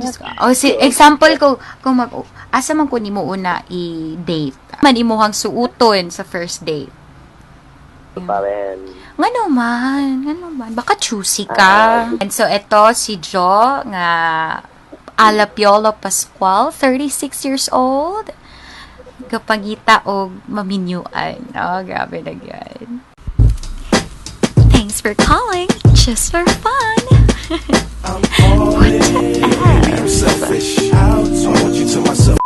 Diyos ko. O, si, example ko, kung mag, asa man ko nimo una i-date? Man imuhang suoton sa first date? Pa rin. Ngano man, ngano man. Baka choosy ka. Ah. And so, ito si Jo, nga Alapiolo Pascual, 36 years old. Kapagita og maminyuan. Oh, grabe na yan. Thanks for calling. Just for fun. I'm falling, baby, I'm selfish. I want you to myself.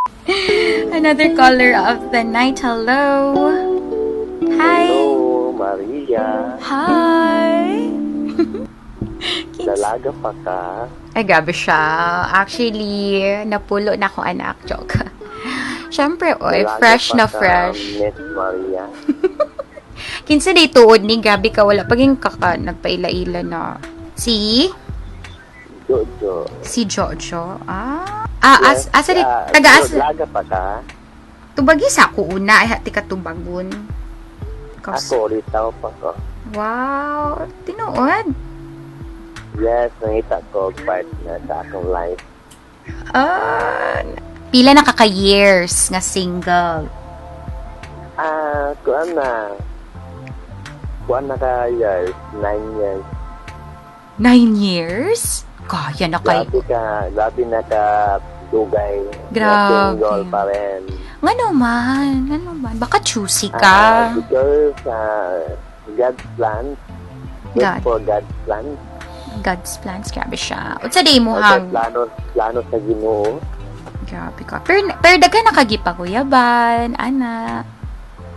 Another caller of the night. Hello. Hi. Hello, Maria. Hi. Dalaga pa ka. Ay, grabe siya. Actually, napulo na ako, anak. Joke. Siyempre, oy, Dalaga fresh pa na ka, fresh. Miss Maria. Kinsa day tuod ni grabe ka, wala paging kaka nagpaila-ila na. Si Jojo. Si Jojo. Ah. Ah, as, asa di taga asa Dalaga pa ka. Tubagi sa ako una ay hati ka tubagon. Ako, litaw pa ko. Wow, tinuod. Yes, nangita ko og partner sa akong life. Ah, pila na ka years nga single? Ah, kuan na. Kuan na ka years, 9 years. 9 years? Kaya na kay. Grabe ka, grabe na ka dugay. Grabe. Single pa rin. Ngano man, ngano man. Baka choosy Ah, ka. because God's plan. Wait God. for God's plan. God's plans, grabe siya. Unsa day mo Okay, hang? Plano, plano sa Ginoo. Grabe ka. Pero daghan nakagipaguyaban, ana.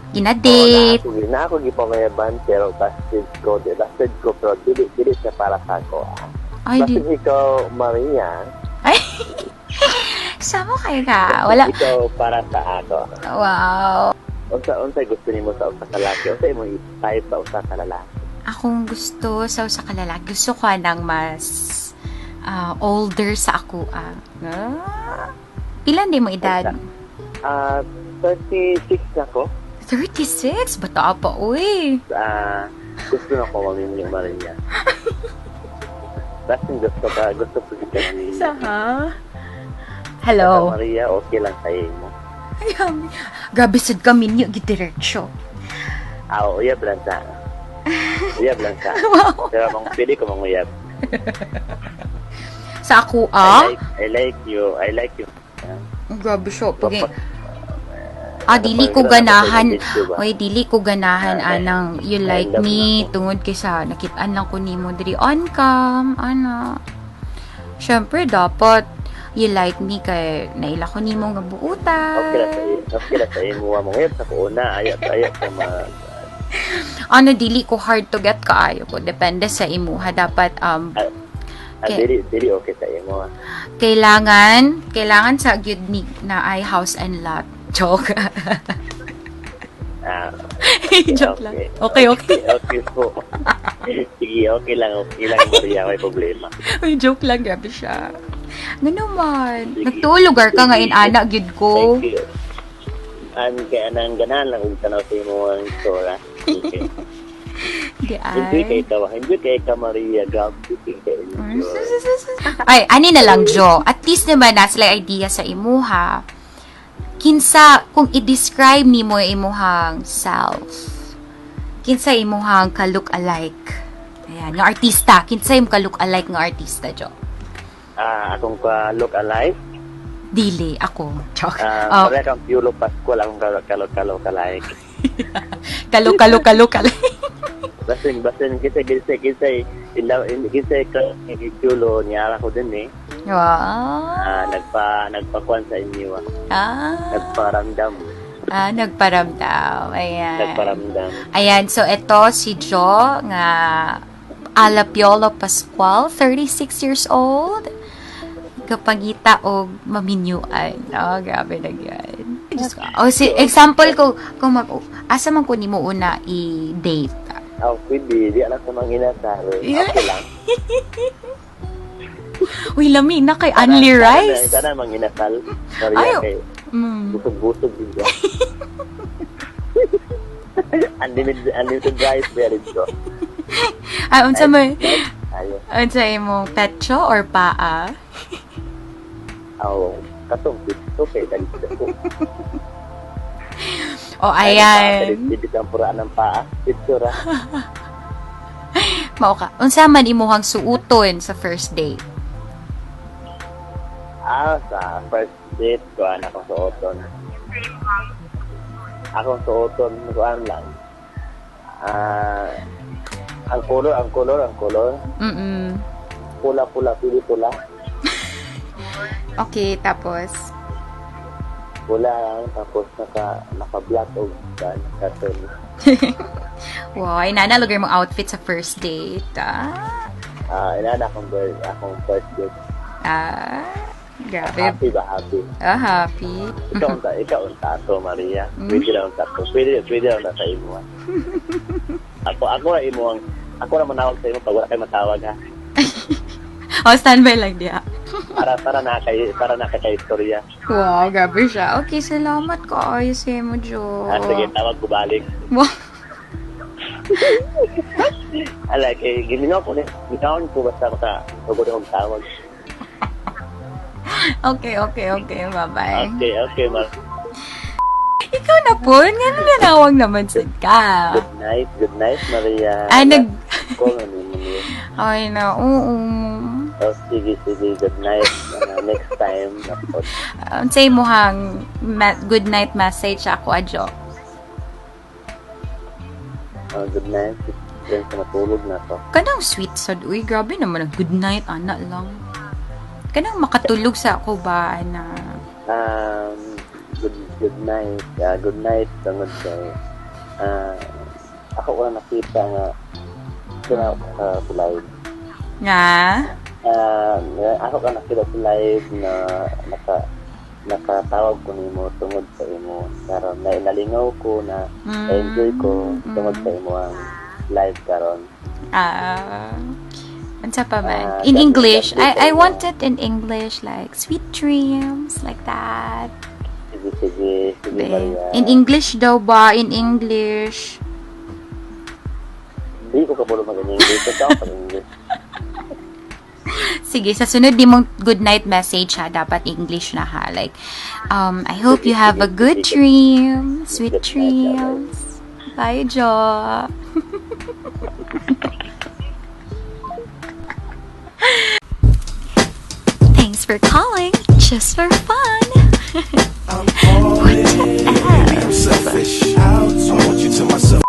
Gina-date. Oh, na ako gipangayaban pero busted ko, di busted ko pero dili dili siya para sa ako. Ah. Ay, di. Busted ikaw, Maria. Ay. Samo kayo ka. Wala. Ikaw para sa ako. Wow. Unsa unsa gusto nimo sa usa ka lalaki? Unsa imong type sa usa ka lalaki? Akong gusto sa usa ka lalaki. Gusto ko nang mas older sa ako. Ah. Ah. Ilan di mo edad? Ah, 36 na ko. 36? Bata pa, uy. Ah, gusto na ko mamimili, Maria. Basta gusto ka, gusto ko kita mamimili. Ha? Hello. Maria, okay lang sa imo. Ay, grabe sad kami niyo, gidiretso. Ah, uyab lang sa. Uyab lang sa. Wow. Pero mong pili ko mong uyab. Sa ako, I ah? like, I like you. I like you. Grabe siya. Pag, Kapag- ah, dili ko Kapag- ganahan. Diba? Oy, dili ko ganahan Ah, anang you like I love me na ako. tungod kay sa nakitaan lang ko nimo diri on cam, ana. Syempre dapat you like me kay naila ko nimo nga buutan. Okay ra sa imo mo uyab sa ko una ayat ayat sa ma Ano, dili ko hard to get kaayo ko. Depende sa imuha dapat Ah, dili dili okay sa imo. Ah. Kailangan sa gyud ni na ay house and lot. Joke. Ah, Joke lang. Okay. Okay po. Sige, okay lang Maria, may problema. Uy, joke lang, grabe siya. Ngano man, Sige. nagtulugar ka ngayon, Sige. ana, gyud ko. Thank you. An kaya nang ganahan lang og tanaw sa imo ang istorya. Okay. Di Enjoy kay ay. ka, enjoy kay ka Maria, grabe kay ka. Enjoy. Ay, ani na lang, Jo. At least naman, nasa sila idea sa imuha. Kinsa, kung i-describe nimo imuhang self, kinsa imuhang ka-look alike? Ayan, nga artista. Kinsa imong ka-look alike nga artista, Jo? Ah, akong ka look alike. Dili, ako. Joke. Ah, Oh, pareha kang Piolo Pascual akong ka look alike. Kalo, kalo, kalo, kalo. Basin basin kinsa kinsa kinsa ila kinsa ka Piolo niya ko din eh. Wow. Ah, nagpakuan sa inyo ah. Ah. Nagparamdam. Ah, nagparamdam. Ayan. Nagparamdam. Ayan, so ito si Jo nga Alapiolo Pascual, 36 years old. Kapagita og maminyuan. Oh, grabe na yan. Diyos ko. O, si, example ko, kung mag, asa man ko nimo una i-date? Ah, pwede. Di alam sa mga inasal. Okay lang. Uy, lami na kay Only Rice. Sana mga inasal. Maria, Ay, kay busog-busog din ko. Unlimited, unlimited rice, very ko. Ay, unsa may, Ayo. unsa imong pecho or paa? Aw, katong pito kay dali ko. O, ayan. Dili ang puraan ng paa. Picture ah. Mao ka. Unsa man imuhang suoton sa first date? Ah, sa first date ko, anak ko suoton. Akong suoton, kuan lang. Ah, ang color, ang color, ang color. Pula, pula, pili pula. Okay, tapos? Pula lang, tapos naka black o naka. Wow, inana lugar mong outfit sa first date. Ah, Ah, inana akong first date. Ah, grabe. Happy ba, happy? Ah, happy. Ikaw unta ato, Maria. Pwede lang unta to. Pwede, pwede lang unta sa imo, ah. Ako ra imo ang ako ra manawag sa imo pag wala kay matawag ha. Oh, standby lang diha. Para na kay istorya. Wow, grabe siya. Okay, salamat ko. Ayos mo, Jo. Ah, sige, tawag ko balik. Wow. Ala kay giminaw ko ni. Ginawon ko basta maka tugod akong tawag. Okay. Bye-bye. Okay, ma. Ikaw na po. Nga nanawag naman sad ka. Good night, Maria. Ay, nag. Call na nimo niyo. Ay na, oo. Oh, sige, sige, good night. Next time. Tapos, Unsay mo hang good night message ako, ajo? Good night. Then, sa matulog na to. Kanang sweet sad. Uy, grabe naman ang good night, ana lang. Kanang makatulog sa ako ba, ana. Good night. Good night, tungod kay ako wala nakita nga kina sa live. Nga? Ako ka nakita sa live na nakatawag ko nimo tungod sa imo karon na nalingaw ko na enjoy ko tungod sa imo ang live karon. Ah. Unsa pa man? Ah, In English. that I want it in English, like sweet dreams, like that. Sige, sige, sige, Be. Maria. In English daw ba? In English. Di ko kabalo mag-English. Ikaw pa English. Sige, sa sunod di mong good night message ha, dapat English na ha. Like, I hope you have a good dream. Sweet Good night. dreams. Bye, Jo. Thanks for calling. Just for fun. I'm falling. Baby, I'm selfish. I want you to myself.